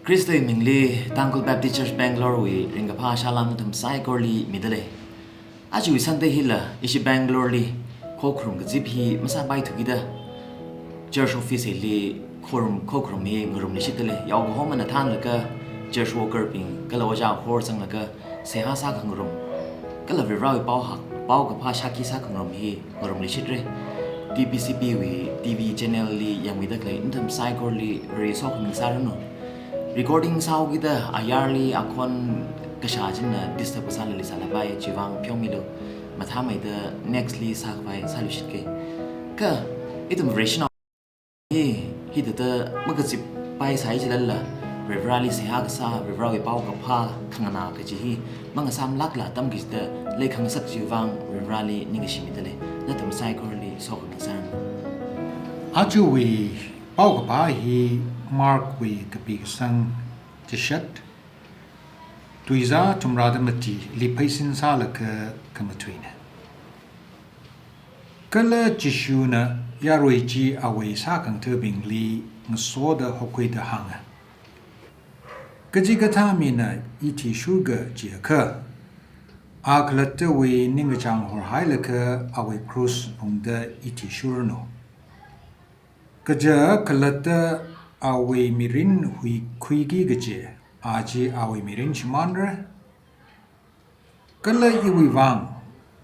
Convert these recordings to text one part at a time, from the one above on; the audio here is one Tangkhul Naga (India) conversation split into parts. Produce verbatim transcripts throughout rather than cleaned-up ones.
Khristawui mingli Tangkhul Baptist Church Bangalore wui ringkaphā salām nathum saikorali midalei. Ajawui Sunday hila ishi Bangalore li khokharum kazip hi masāpaithukida church office hili khokharum, khokharum hi ngarumluishitdalei. Yaokahomana thānlaga church worker bing kala ojā hor zanglaga seihā sākhangarum, kala Varivarāwui pao hak, paokaphā shākhi sākhangarum hi ngarumluishitra. T B C B wui T V channel li yangmida khalei nathum saikorali Vare sokhami sāranu. Recording sāhaokida ayarli akhon kashā china disturb kasāla leisālapai, chivang pheomilu. Mathāmeida next li sākhavai sāluishitkei. Kha ithum Vare shanao hi, hithāda makazippai sāi chilala, Varivarāli seihā kasā, Varivarāwui paokaphā khanganā kaji hi mangasāmlākla atam kachida leikhangasak chiwui vang Varivarāli ningkashi midalei. Nathum saikorali sokhami sāranu. Ajawui paokaphā hi Mark wui kapi kasang chishat, tuizā thumrāda matili pheisin sālaga khamathuina. Kala Jishuna yarui chi awui sākhangathabingli ngasoda hokhuida hānga, kachikathā mina ithishurga jiakha, a khalattawui ningkachāng horhailaga awui krus phungda ithishuranu. Kaja khalatta awui mirin huikhuiki kaje, a chi awui mirin shimānra. Kala iwui vang,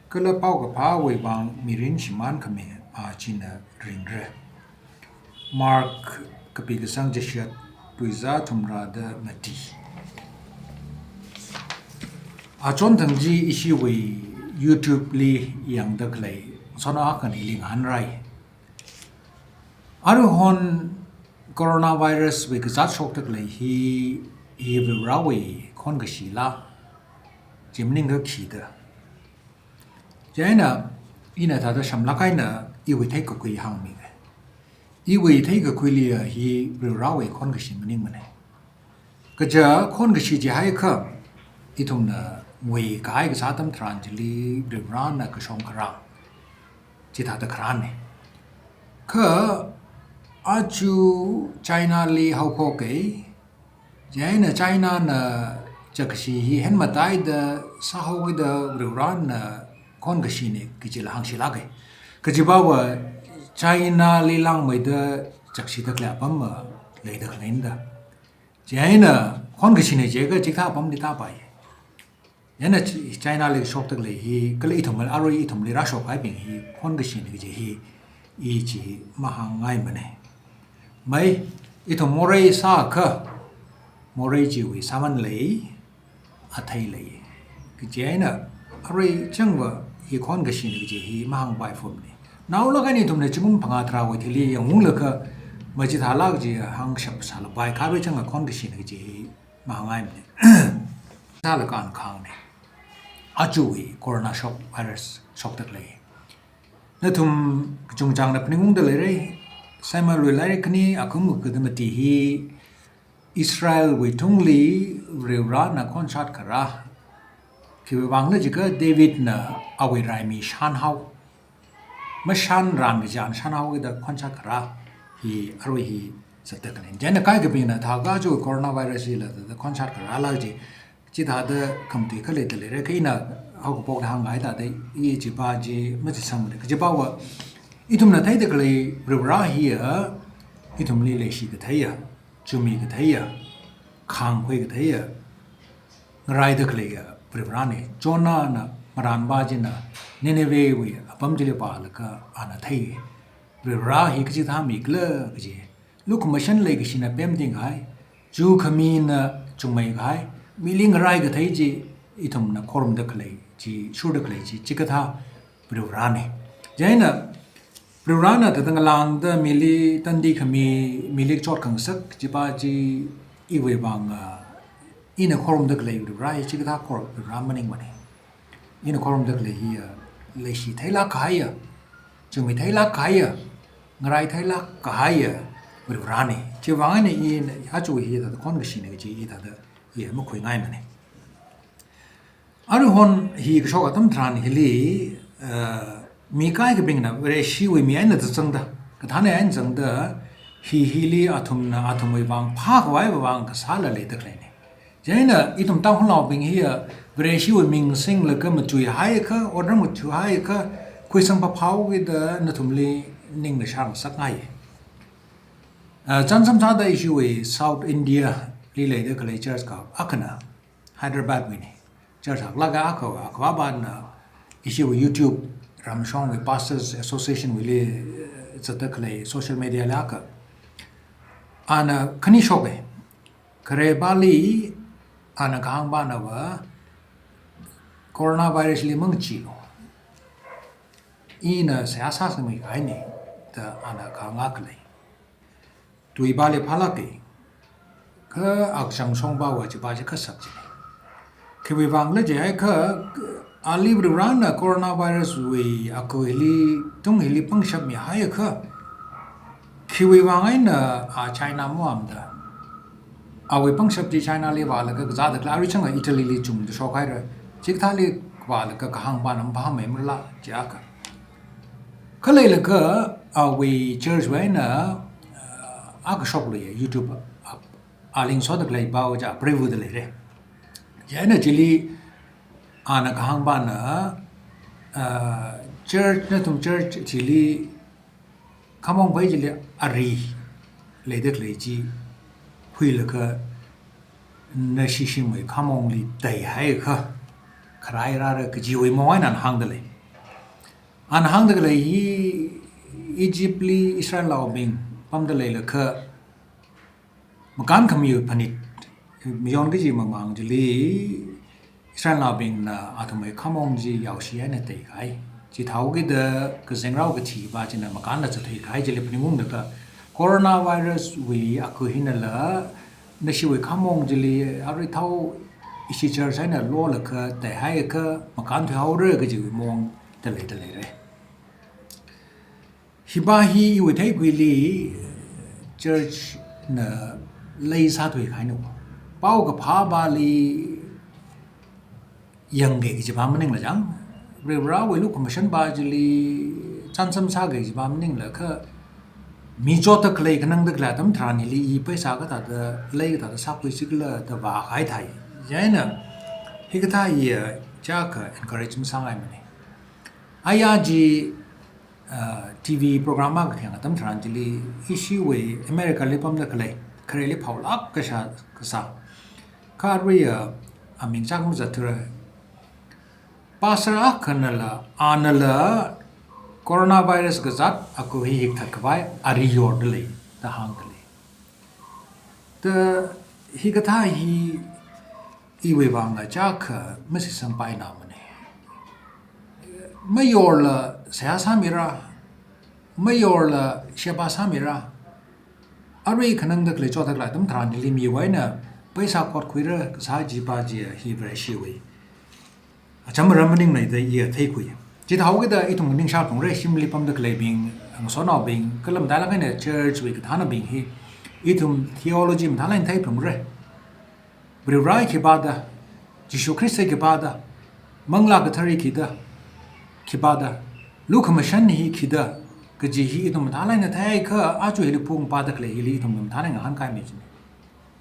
kala paokaphāwui vang mirin shimānkhami a china ringra. Mark kapi kasang chishat, tuizā thumrāda mati. Achonthang chi ishiwui YouTube li yangda khalei sona akhana ili ngahānrai. Aruihon coronavirus wui kazāt shokda khalei hi, hi Varivarāwui khonkashila, chi maningakha khida. Chieina, ina thāda shamlāk eina iwui theikakhui hāngmiga. Iwui theikakhuili hi Varivarāwui khonkashi maningmana. Kaja khonkashi jihaiakha, ithumna ngui kahai kasā atam tharan chili Varivarāna kashong kharā chithāda kharāna. Kha aja China li haophokei, chieina China na chakkashi hi hen mataida sāhaokida Varivarāna khonkashina kajila hāngshilāka. Kajiva China li langmeida chakshida khalei apam maleida khaleina da. Chieina khonkashina jiakha chikathā apamli tāpai. Chieina Chi-, China li shokda khalei hi, kala ithum arui ithumli rāshokhaibing hi khonkashina kaji hi, i chi mahāngngaimana. Mai, ithum morei sākha, morei chiwui sāman lei, athei lei. Kaji eina, arui changva hi khonkashina kaji hi mahāngpai phumna. Naolāk eina ithumna zingkum phangā tharāwui thili yangunglaga, machithālāk kaji hāngshap sālapai, kha arui changva khonkashina kaji hi mahāngngaimana. Thālāk eina kahāngna. Ajawui corona shok, virus shokda khalei. Nathum kachungchangna phaningungda leira, Samuelwui lairik khani akhum kakada mati hi Israelwui tungli Varivarāna khonshat kharā. Khiwui vangna jiakha Davidna awui raimi shānhao. Mashānran kachān shānhaokida khonshat kharā hi arui hi zatda khaleina. Chieina kaikhabingna thākha aja coronavirus hila thāda khonshat kharāla kaji, chithāda khamatui khaleida leira, kha ina haokaphokda hāngngai thāda i chiva chi machisangmara. Kajivava, ithumna theida khalei Varivarā hiya, ithumli leishi katheiya, chumi katheiya, khāngkhui katheiya, ngaraida khaleiya Varivarāna. Jonahna marānva china Ninevehwui apam chili vālaga ana thei. Varivarā hi kachikathā mi khala kaji. Lukhamashan leikashina pemting kahai, chukhamina chungmei kahai, mili ngarai kathei chi ithumna khorumda khalei chi, shurda khalei chi, chikathā Varivarāna. Chieina, Varivarāna thāda ngalāngda mili tandi khami, mili chotkhangasak chiva chi iwui vang, ah, ina khorumda khalei Varivarā hi chikathā khor Varivarā maningmana. Ina khorumda khalei hiya, leishi theilāk kahaiya, chumi theilāk kahaiya, ngarai theilāk kahaiya Varivarāna. Chiwui vang eina i aja hi thāda khonkashina kaji i thāda i makhuingaimana. Aruihon hi kashok atam tharan hili, eh, mi kaikhabingna Vareshiwui mi eina zangda, kathāna eina zangda, Hi hili athumna athumwui vang phākhavai vang kasāla leida khaleina. Chieina ithum Tangkhulnaobing hiya Vareshiwui ming singlaga machuihaiakha, otram machuihaiakha, khuisang phāphao kida nathumli ningna shāngasakngai. Ah, chānsam sāda ishiwui South India li leida khalei church akha akhana, Hyderabad wuina. Church haklaka akha, akhavāna ishiwui YouTube, Ramshongwui Pastors Association wuili, eh, zatda khalei social media li akha. Ana khani shoka. Kharepāli ana kahāngpānava coronavirus li mangacheelu. Ina seihā sāsangmi kahaina da ana kahāng akha lei. Tuipāli phālāka. Kha akachang shongpāva chipā chi kasak chi. Khiwui vangla jihaiakha, ali Varivarana coronavirus wui aku hili, tung hili pangshap mihaiakha, khiwui vang eina a China mavāmada. Awui pangshap chi China li vālaga kazāda khalei, arui chang Italy li chungda shokhaira. Chikathāli vālaga kahāngpāna maphāmei marala jiakha. Khaleilaga awui church wui eina, ah, akha shokluiya YouTube, ah, a link shoda khalei pao chi preview da leira. Chieina chili ana kahāngpāna, ah, church, nathum church chili khamong phei chili ari leida khalei chi huilaga nashishimwui khamongli teihaiakha kharai rāra kajiwui maong eina ana hāngda lei. Ana hāngda khalei hi Egypt li Israelnaobing pamda leilakha makānkhami phanit mayon kaji mamang chili Israelnaobingna athumwui khamong chi yaoshi eina teikahai. Chithāhaokida kazingrao kathi pā china makānla zatthuikahai chili phaningunglaga coronavirus wui aku hinala nashiwui khamong chili arui thao ishi church eina lolaga teihaiakha makānthuihaora kajiwui maongda leida leira. Hipā hi iwui theikhuili church na lei sāthuikahaina. Pao kaphā pāli yangki kaji pā maningla chang, Varivarawui lukhamashan pā chili chānsam sāki kaji pā maningla kha, mi chotda khalei khanangda khalei atam tharan hili i pheisā kathāda, lei kathāda sākhuisi khala da vākahai thai. Chieina hikathā hiya chiakha encourage masāngaimana. Aya chi, ah, T V program akha theng atam tharan chili ishiwui America li pamda khalei, khareli phaolāk kasā, kasā. Kha aruiya aming chak mazatthura. Pastor akhanala, anala coronavirus kazat aku hi hikthat khavai ari yorda lei da hāngda lei. Da hikathā hi iwui vangla chiakha mashitsangpaimana. Mayorla seihā sāmira, mayorla sheba sāmira. Arui khanangda khalei chotda khalei atam tharan hili miwui eina pheisā khotkhuira kasā chi pā chi hi Vareshiwui acham maram maningmana da iya theikhui. Chithāhaokida ithum ningshāphalungra, shimli pamda khaleibing, ngasotnaobing, kala matailāk eina church wui kathānabing hi, ithum theology matailāk eina theiphalungra. Varivara khipāda, Jishu Khrista khipāda, Manglā Kathara khida, khipāda, lukhamashan hi khida, kaji hi ithum matailāk eina theiakha, aja hili phungpāda khalei hili ithum matailāk eina ngahānkāmei china.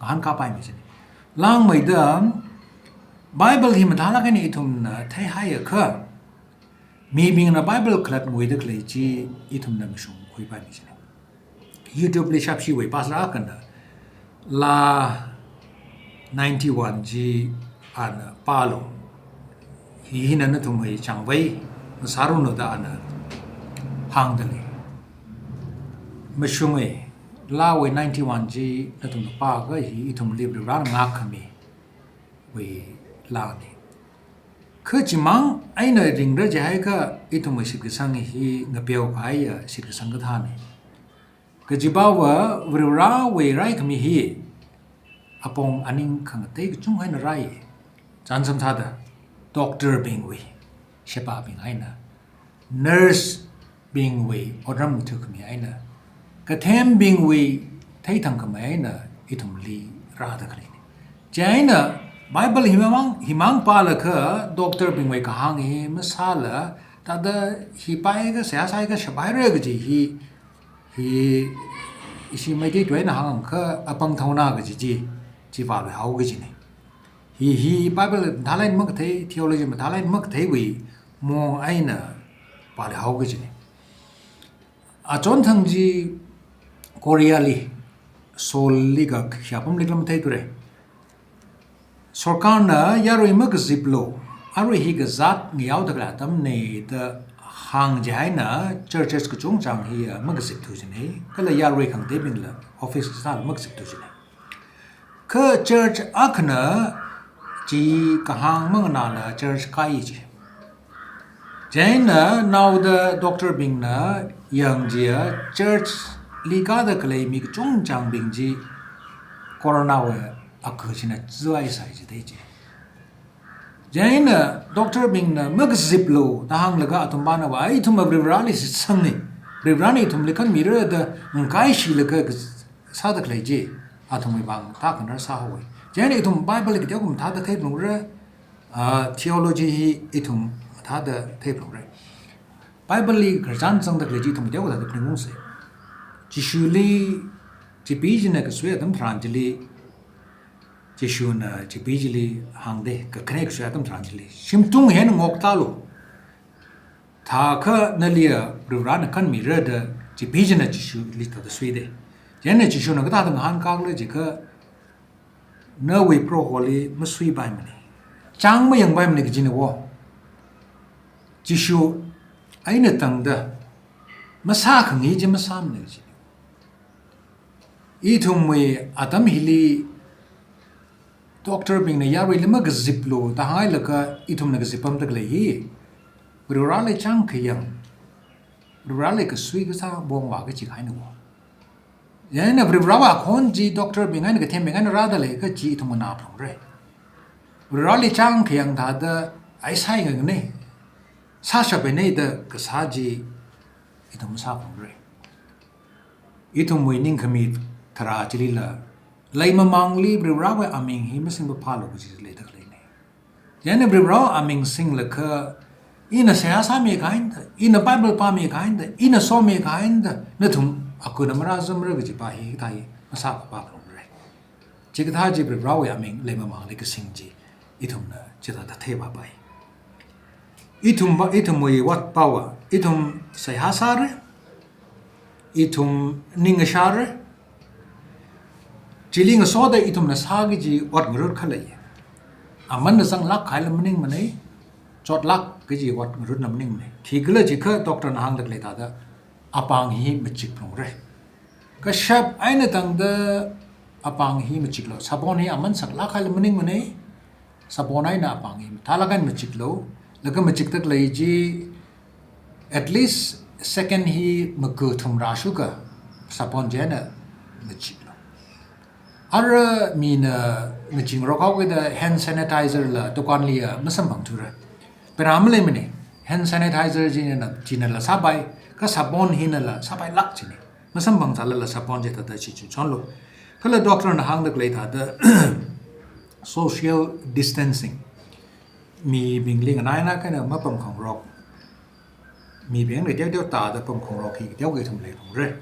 Ngahānkāpaimei china. Langmeida Bible hi matailāk eina ithumna theihaiakha, mibingna Bible khalatnguida khalei chi ithumna mashungkhuipaimei china. YouTube li shapshiwui pastor akhana, Laa ninety-one chi ana pālu. Hi hina nathumwui changvei ngasāranu da ana hāngda lei. Mashunga, Laawui ninety-one chi nathumna pāakha hi ithumli Varivarana ngākkhamiwui laana. Kha chimang eina ringra jihaiakha ithumwui shitkasang hi ngapeokahaiya shitkasang kathāna. Kajipava Varivarawui raikhami hi apong aning khangatei kachungkha eina rai. Chānsam sāda, doctor bingwui shebabing eina, nurse bingwui otram ngathākhami eina, kathembingwui theithangkhamei eina ithumli rāda khaleina. Chieina Bible himang, himang pālaga doctor bingwui kahāng hi masāla, thāda hi pāakha seihā sāakha sheba haira kaji hi, hi ishi Meitei tuina hāngkha apāng thaona kaji chi, chi vāluihao kajina. Hi, hi Bible mathālāk eina makathei, theology mathālāk eina makatheiwui mong eina vāluihao kajina. Achonthang chi Korea li, Seoul li kakhiya apamli kala matheithura. Sorkarna yarui makaziplu, arui hi kazāt ngayaoda khalei atamna da hāngchihaina churches kachungchang hi makazipthu jina. Kala yarui khangateibingla office kasāla makazipthu jina. Kha church akhana chi kahāng manganāla church kai ji. Chieina naoda doctor bingna yangjiya church li kāda khalei mi kachungchangbing chi corona wui akha china zuihaisai jida ji. Chieina doctor bingna makaziplu da hānglaga athumvana va, ithum Varivarali shitsangna, Varivarana ithumli kanmira da ngakaishilaga kas-, sāda khalei chi athumwui vang thākhanar sāhaowa. Chieina ithum Bible kateokha mathāda theiphalungra, ah, theology hi ithum mathāda theiphalungra. Bible li khararchan zangda khalei chi ithum kateokha thāda phaningungsa. Jishuli chipeechina kasui atam tharan chili, Jishuna chipeechili hāngda, kakhane kasui atam tharan chili, shimtung hi eina ngoktālu. Thākha naliya Varivarana kanmira da chipeechina Jishuli thāda suida. Chieina Jishuna kathāda ngahānkā khala jiakha, nawui Proholi masuipaimana, chāng mayangpaimana kajina wo. Jishu eina tangda masākhangai chi masāmana kaji. Ithumwui atam hili doctor bingna yaruili makaziplu da hānglaga ithumna kazip pamda khalei hi Varivarali chāng khayang, Varivarali kasui kasā pongva kaji kahaina wo. Chieina Varivarawui akhon chi doctor bing eina kathembing eina rāda leiakha chi ithum nganāphalungra. Varivarali chāng khayang thāda ai sāngaina, sāshaphaina da kasā chi ithum sāphalungra. Ithumwui ningkhami tharā chilila, leimamāngli Varivarawui aming hi masingpaphālu kaji leida khaleina. Chieina Varivarawui aming singlaga, ina seihā sāmi kahaina da, ina Bible pāmi kahaina da, ina somi kahaina da, nathum akhana marāzumra kaji pa hi kathā hi masāpaphāphalungra. Chikathā chi Varivarawui aming leimamāngli kasing chi ithumna chithāda theipapai. Ithum va, ithumwui ot pava, ithum seihā sāra, ithum ning ngashāra, chili ngasoda ithumna sāki kaji ot ngarut khalei. Amanna zanglāk kahaila maningmana, chotlāk kaji ot ngarutna maningmana. Khikhala jiakha doctor na hāngda khalei thāda, apāng hi machikphalungra. Kashap eina tangda apāng hi machiklu. Sabon hi aman saklāk kahaila maningmana. Sabon eina apāng hi mathālāk eina machiklu. Laga machikda khalei chi at least second hi makathum rāshungakha sabon chieina machiklu. Ara mina ngaching rokhaoki da hand sanitizer la dukanliya masamphangthura. Pera maleimana, hand sanitizer chinala, chinala sāpai, kha sabon hinala sāpailāk jina. Masamphangzalala sabon chi thāda chi chi chonlu. Kala doctor na hāngda khalei thāda social distancing. Mibingli nganaina kha eina mapamkhangarok, mibingli teoteo tāda pamkhangarok hi teokha ithum leiphalungra.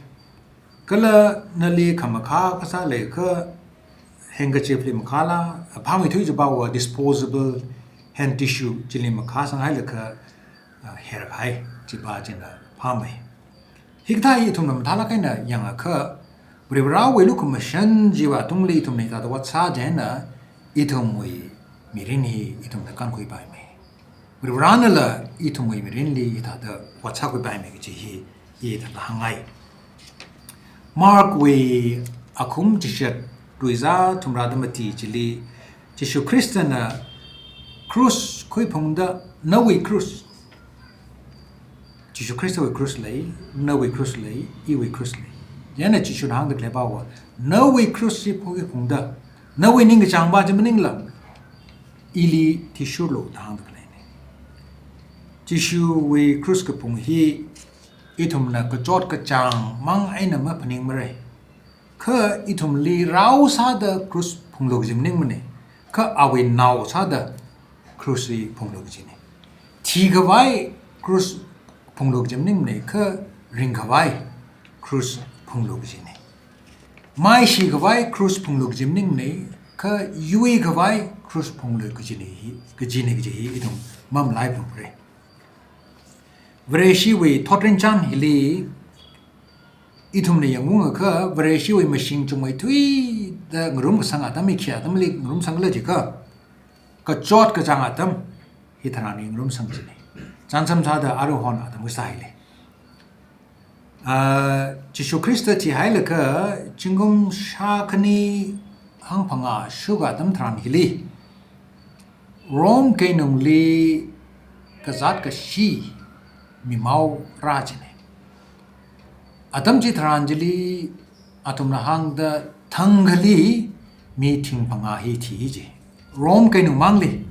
Kala nali khamakhā kasā leiakha handkerchief li makhāla, phāmeithui chipawa disposable hand tissue chili makhāsanghailaga, ah, herhai chipa china phāmei. Hikathā hi ithumna mathālāk eina yangakha, Varivarawui lukhamashan chiwui tungli ithumna hithāda ot sā chieina, ithumwui mirin hi ithumna kankhuipaimei. Varivaranala ithumwui mirinli hithāda ot sākhuipaimei kaji hi ithāda hāngngai. Mark wui akhum chishat tuizā thumrāda mati chili, Jishu Khristana krus khuiphungda, nawui krus, Jishu Khristawui krus lei, nawui krus lei, iwui krus lei. Chieina Jishuna hāngda khalei pawa, nawui krus chi khuiphungda, nawui ningkachāngva chi maningla, ili thishurlu da hāngda khaleina. Jishuwui krus kaphung hi ithumna kachot kachāng mang eina maphaningmara. Kha ithumli rao sāda krus phunglu kaji maningmana. Kha awui nao sāda krus hi phunglu kajina. Thikhavai krus phunglu kaji maningmana, kha ringkhavai krus phunglu kajina. Maishikhavai krush phunglu kaji maningne, kha yuikhavai krush phunglu kajine hi, kajine kaji hi ithum mamalaiphalungra. Vareshiwui thotrinchān hili ithumna yangungakha, Vareshiwui mashing chungmeithuida ngarumkasang atam hi khi atamli ngarumsangla jiakha, kachot kachāng atam hitharan hi ngarumsang kajine. Chānsam sāda aruihon atam kasā hili. Ah, Jishu Khrista thihailaga zingkum shākhani hangphangā shukha atam tharan hili, Rome keinungli kazāt kashi mimao rā jine. Atam chitharan chili athumna hāngda thangkhali mi thing phangā hi thi ji. Rome keinung mangli.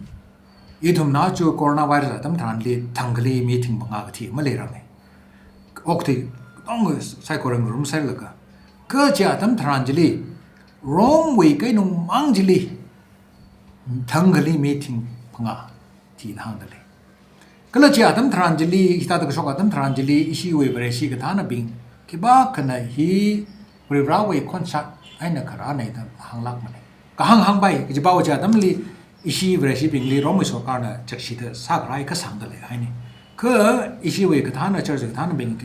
Ithumna chu coronavirus atam tharanli thangkhali mi thing phangā kathi maleiranga. Okathui katonga saikora ngarumsailaga. Kha chi atam tharan chili, Rome wui keinung mang chili, thangkhali mi thing phangā thida hāngdalei. Kala chi atam tharan chili, hithāda kashok atam tharan chili, ishiwui Vareshi kathānabing khipākhana hi Varivarawui khonshat eina kharāna da hānglākmana. Kahāng hāngpai, kajiva chi atamli ishi Vareshibingli Rome sorkarna chakshida sākharai kasāngdalei haina. Kha ishiwui kathāna church kathānabing,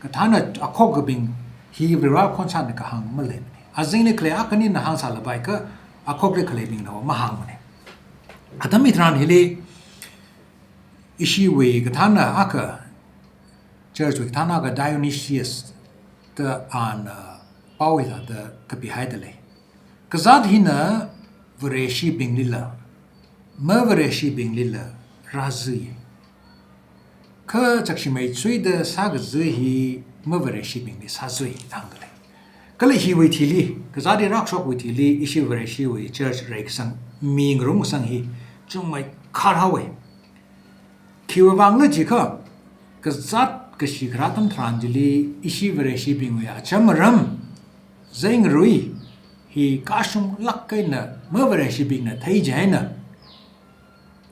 kathāna akhokabing hi Varivara khonshatna kahāng maleimana. Azingli khalei akhanina hāngsālapai kha akhokli khaleibingna mahāngmana. Atam hitharan hili ishiwui kathāna akha, church wui kathāna akha Dionysius da ana pao hithāda kapihaidalei. Kazāt hina Vareshibinglila, mavareshibinglila rāzui. Kha chakshimei chuida sākazui hi mavareshibingli sāzui da hāngdalei. Kala hiwui thili, kazāt hi rākashokwui thili, ishi Vareshiwui church reikasang, mi ngarumkasang hi chungmeikhar haowa. Khiwuivangla jiakha, kazāt kashi kharā atam tharan chili, ishi Vareshibingwui acham aram, zai ngarui hi kashunglāk eina mavareshibingna thei chieina,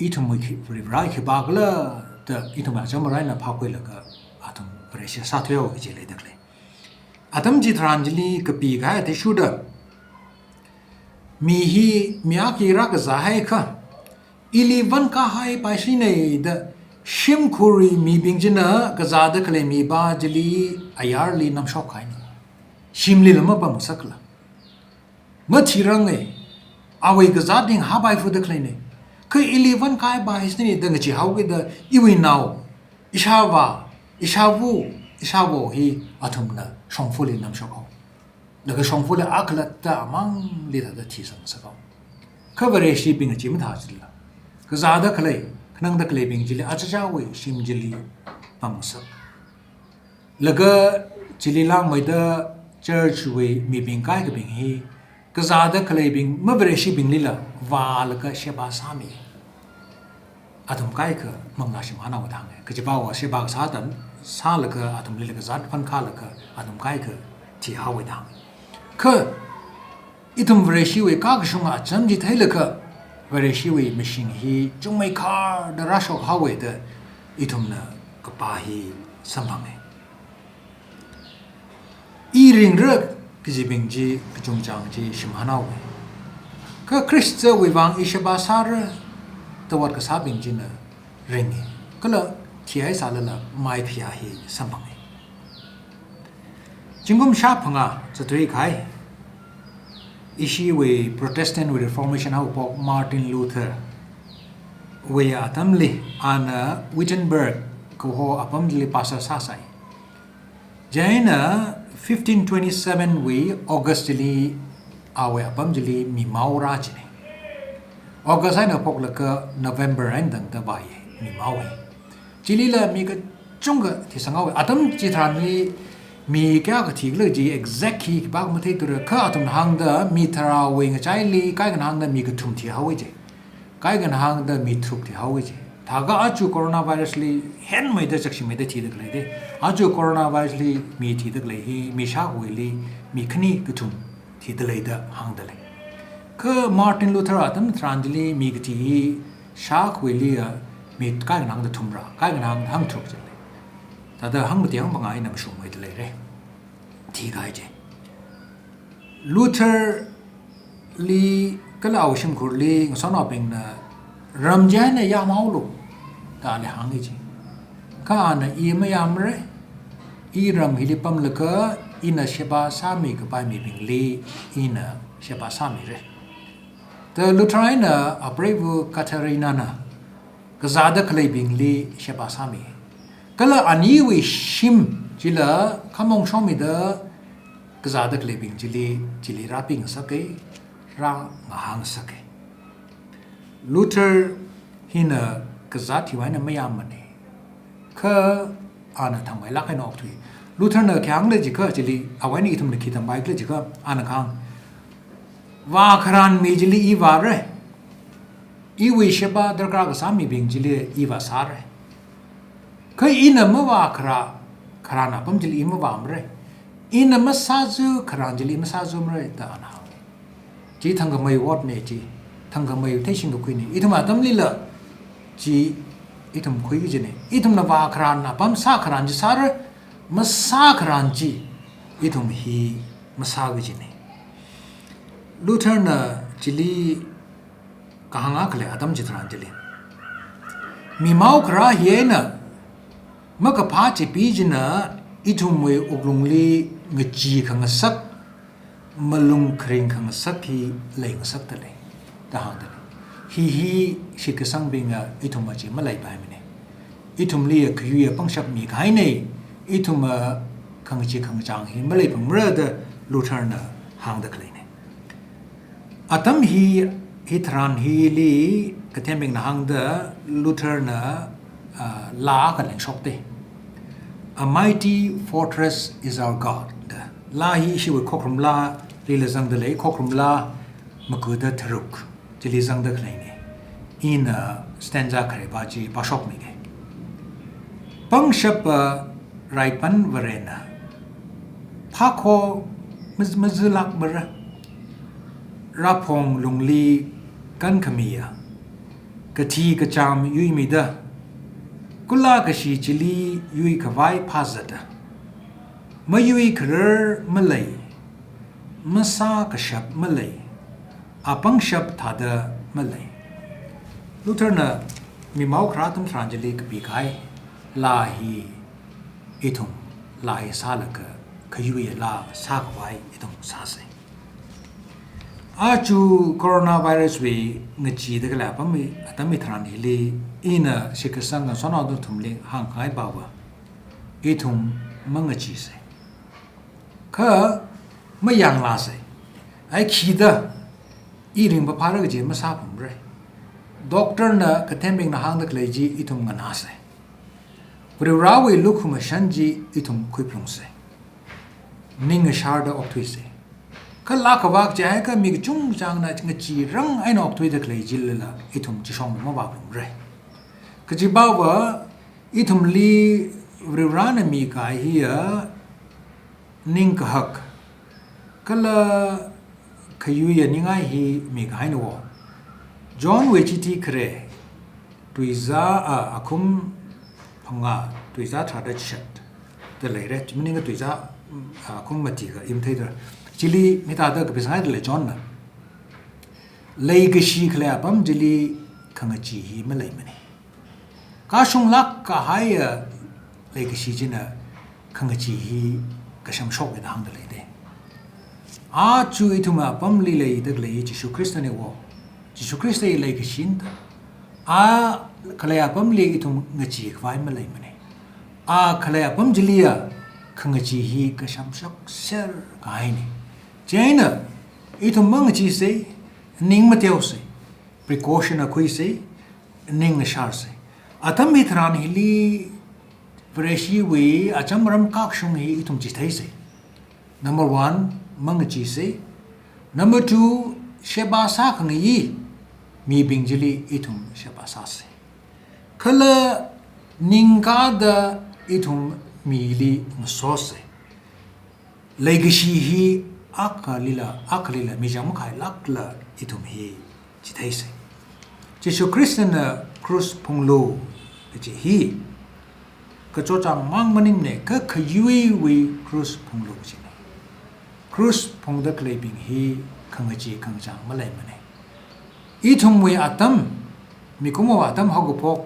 ithumwui khi, Varivara khipākhala da ithumwui acham aram eina phākhuilaga athum Vareshi sāthuihaowa kaji leidalei. Atam chitharan chili kapikahai athishurda, mi hi, mi akha hi rākazāhaiakha, ili vānkahaipaishina da shimkhurwui mibing china kazāda khalei mipa chili ayarli namshokhaina. Shimlila mapamngasakla. Mathiranga, awui kazātbing hāpaifuda khaleina. Kha ili vānkahaipaishina da ngacheehaokida iwui nao, ishāvā, ishāva, ishāva hi athumna shongfali namshokhao. Laga shongfali akhalatta amangli thāda thisangngasakhao. Kha Vareshibingna chi mathāchila, kazāda khalei, khanangda khaleibing chili achichāwui shim chili pamngasak. Laga chili langmeida church wui mibing kaikhabing hi, kazāda khaleibing mavareshibinglila vālaga sheba sāmi. Athum kaikha mangla shimānhaowa da hānga. Kajiva sheba kasā atam sālaga athumlila kazāt vānkhalaga athum kaikha thihaowa da hānga. Kha ithum Vareshiwui kakashunga acham chi theilaga, Vareshiwui mashing hi chungmeikharda rāshokhaowa da ithumna kapā hi samphanga. I ringra kajibing chi, kachungchang chi shimānhaowa. Kha Khristawui vang i sheba sāra da ot kasābing china ringa. Kala thihaisālala maiphaya hi samphanga. Zingkum shāphangā zathuikahai, ishiwui Protestant wui Reformation haophok Martin Luther wui atamli, ana Wittenberg kaho apamli pastor sāsai. Chieina fifteen twenty-seven wui August li awui apam chili mimao rā jina. August eina phoklaga November eina tangda vāya, mimao hi. Chilila mi kachungkha thisanghaowa. Atam chitharanli mi kayākha thikhala kaji exact hi khipākha matheithura, kha athumna hāngda mi tharāwui ngachaili kaikhana hāngda mi kathum thihaowa ji. Kaikhana hāngda mi tharuk thihaowa ji. Thākha aja coronavirus li henmeida chakshimeida thida khalei de. Aja coronavirus li mi thida khalei hi, mi shākhuili mi khani kathum thida leida hāngda lei. Kha Martin Luther atam tharan chili mi kathi hi shākhuiliya mi kaikhana hāngda thumrā, kaikhana hāngda hangtharuk jilei. Thāda hangmati hangphangā eina mashungmeida leira. Thikahai chi. Luther li kala awui shimkhurli ngasotnaobingna ram chieina yamhaolu da ali hāngi ji. Kha ana i mayamra, i ram hili pamlaga ina sheba sāmikapai mibingli ina sheba sāmira. Da Luther eina apreiva Katharina na kazāda khaleibingli sheba sāmi. Kala aniwui shim chila khamong shomida kazāda khaleibing chili, chili rāpingasaka, rāngahāngasaka. Luther hina kazāt hiwui eina mayāmana. Kha ana thangmeilāk eina okthui. Luther na khi hāngkhala jiakha chili, awui eina ithumna khi tammeikhala jiakha, ana kahāng, vākharān mi chili i vāra. Iwui sheba darkar kasā mibing chili i vāsāra. Kha ina mavākharā, kharān apam chili i mavāmara. Ina masāzu kharān chili masāzumara da ana hānga. Chi thangkhamei word na chi, thangkhamei theishingkakhui na. Ithum atamlila chi ithum khuiki kajina. Ithumna vākharān apam sākharān chi sāra, masākharān chi ithum hi masāki kajina. Luther na chili kahāng akha lei atam chitharan chili. Mimao kharā hi eina makaphā chipi china ithumwui wuklungli ngachee khangasak, malung kharing khangasak hi leingasakta lei da hāngda lei. Hi hi shitkasangbingna ithumva chi maleipaimana. Ithumli khayuiya pangshap mikahaina, ithumva khangachee khangachang hi maleiphungmara da Luther na hāngda khaleina. Atam hi, hitharan hili kathembingna hāngda Luther na, ah, laa akha lengshokta. A mighty fortress is our God da. Laa hi ishiwui khokharum laarila zangda lei, khokharum laa maga da tharuk chili zangda khaleina. Ina stanza kharepā chi pāshokmiga. Pangshapa raipan Varena phākho maz-, mazilākmara. Rāphong lungli kankhamiya kathi kacham yuimida, kula kashi chili yuikhavai phāzata. Mayuikharar malei, masākashap malei, apangshap thāda malei. Luther na mimao kharā atam tharan chili kapikahai laa hi ithum laa hi sālaga khayuiya laa sākhavai ithum sāsa. Aja coronavirus wui ngacheeda khalei apam hi, atam hitharan hili ina shitkasang ngasotnao nathumli hāngkhangai pava, ithum mangacheesa. Kha mayanglāsa. Ai khida i ringphāphāra kaji masāphungmara. Doctor na kathembingna hāngda khalei chi ithum nganāsa. Varivarāwui lukhamashan chi ithum khuiphalungsa. Ning ngasharda okthuisa. Kha laa khavā kaji haiakha mi kachungchangna ngacheerang eina okthuida khalei chilila ithum chishongna mavāphungmara. Kaji pava ithumli Varivarāna mikahai hiya ning kahak kala khayuiya ningai hi mikahaina wo. Johnwui chithi khare, tuizā, a, akhum phangā, tuizā tharāda chishat da leira, chi maningakha tuizā, mm, akhum mati kha i matheithura. Chili hithāda kapisanghaida lei Johnna. Leikashi khalei apam chili khangachee hi maleimana. Kashunglāk kahaiya leikashi china khangachee hi kashamshoka da hāngda leida. Aja ithum apamli leida khalei Jishu Khristana wo. Jishu Khrista hi leikashina da. A khalei apamli ithum ngacheekhavai maleimana. A khalei apam chiliya khangachee hi kashamshokser kahaina. Chieina ithum mangacheesa, ning mateosa, precaution akha khuisa, ning ngasharsa. Atam hitharan hili Vareshiwui acham maram kakashung hi ithum chitheisa. Number one, mangacheesa. Number two, sheba sākhangayi mibing chili ithum sheba sāsa. Kala ningkāda ithum mili ngasosa. Leikashi hi akhalila, akhalila michang makhailākla ithum hi chitheisa. Jishu Khristana cross phunglu kaji hi kachochang mang maningmana, kha khayuiwui cross phunglu kajina. Krush phungda khaleibing hi khangachee khangachang maleimanei. Ithumwui atam, mikumowui atam haokaphok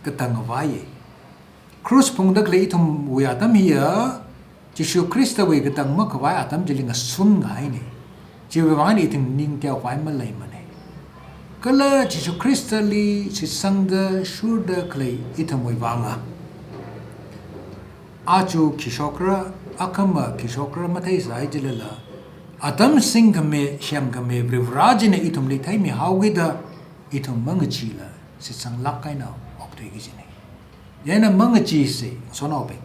katang avaiye. Krush phungda khalei ithumwui atam hiya, Jishu Khristawui katang makhavai atam chili ngasun ngahainei. Chiwui vang ithum ning teokhavai maleimanei. Kala Jishu Khristali shitsangda shurda khalei ithumwui vanga, aja khi shokra, akhama khi shokra matheisai chilala, atam singkhami, semkhami Varivarā china ithumli theimihaokida, ithum mangacheela shitsanglāk eina okthui kajinei. Chieina mangacheesei, ngasotnaobing.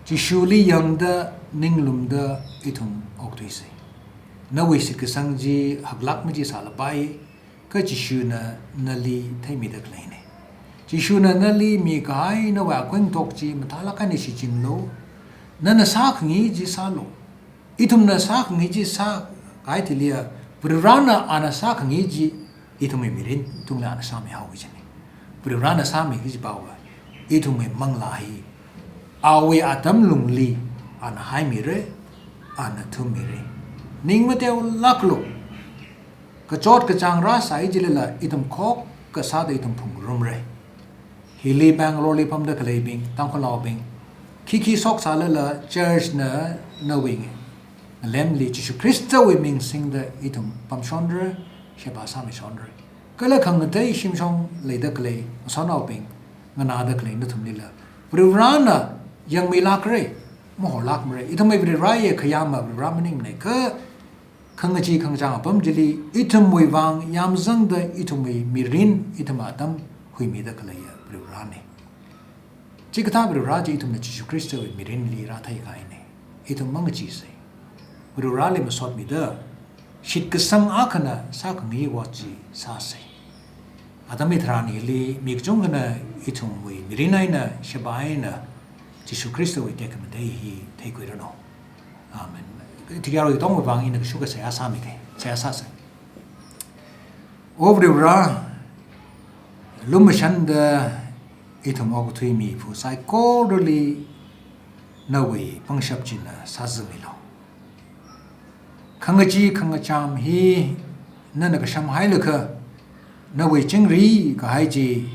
Jishuli yangda, ninglumda ithum okthuisei. Nawui shitkasang chi haklāk machi sālapai, kha Jishuna nali theimida khaleinei. Jishuna nali mikahai nawui akhuingatok chi mathālāk eina shichinlu. Nana sākhangai chi sālu. Ithumna sākhangai chi sākahai thiliya, Varivarāna ana sākhangai chi ithumwui mirin tungli ana sāmihao kajinei. Varivarāna sāmi kaji pava, ithumwui manglā hi awui atam lungli ana haimirei, ana thumirei. Ning mateolāklu. Kachot kachāng rāsai chilala ithum khokkha sāda ithum phungrumrei. Hili Bangalore li pamda khaleibing, Tangkhulnaobing, khikhi shoksālala church na nawui ngalemli Jishu Khristawui ming singda ithum pamshonrei, sheba sāmishonrei. Kala khangatei shimshong leida khalei ngasotnaobing, nganāda khalei nathumlila, Varivarāna yangmilākrei, mahorlākmarei. Ithumwui Varivarāya khayāma Varivarā maningnei, kha khangachee khangachang apam chili ithumwui vang yāmzangda ithumwui mirin, ithum atam huimida khaleiya Varivarānei. Chikathā Varivarā chi ithumna Jishu Khristawui mirinli rātheikahainei. Ithum mangacheesei. Varivarāli masotmida, shitkasang akhana sākhangai ot chi sāsei. Atam hitharan hili mi kachungkhana ithumwui mirin eina, sheba eina, Jishu Khristawui tekhamatei hi theikhuiranu. Amen. Tikharu itongwui vang ina kashuka seihā sāmikei. Seihā sāsei. O Varivarā, lumashanda ithum okathui miphu saikorali nawui pangshap china sāzimilu. Khangachee khangacham hi nana kashamhailaga, nawui chingri kahai chi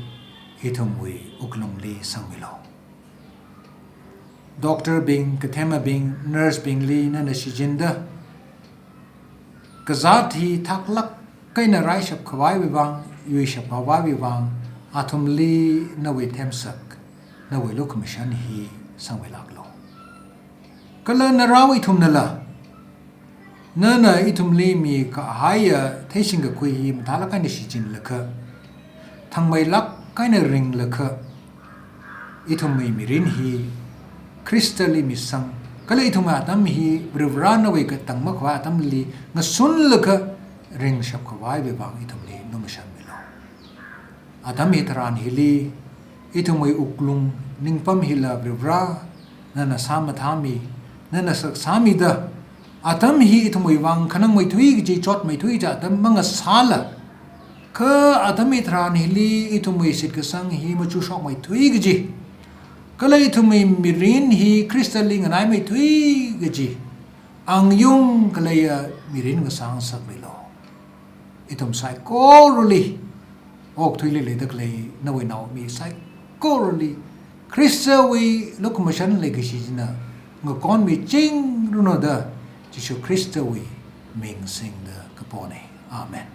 ithumwui wuklungli sangmilu. Doctor bing, kathemabing, nurse bingli nana shichinda, kazāt hi thaklāk eina raishap khavaiwui vang, yuishap khavaiwui vang, athumli nawui themsak, nawui lukhamashan hi sangmilāklu. Kala narao ithumnala, nana ithumli mikahaiya theishing kakhui hi mathālāk eina shichinlaga, thangmeilāk eina ringlaga, ithumwui mirin hi Khristali misang, kala ithumwui atam hi Varivarā nawui katang makhavai atamli ngasunlaga ringshap khavaiwui vang ithumli lumashanmilu. Atam hitharan hili, ithumwui wuklung ningpam hila Varivarā, nana sāmathāmi, nana saksāmida, atam hi ithumwui vang khanangmeithui kaji, chotmeithui kaji atam mangasāla, kha atam hitharan hili ithumwui shitkasang hi machushokmeithui kaji, kala ithumwui mirin hi Khristali nganaimeithui kaji, angyung khaleiya mirin ngasāngasakmilu. Ithum saikorali, okathuili leida khalei nawui naomi saikorali, Khristawui lukhamashan leikashi china ngakonmichingranu da, Jishu Khristawui ming singda kaponei. Amen.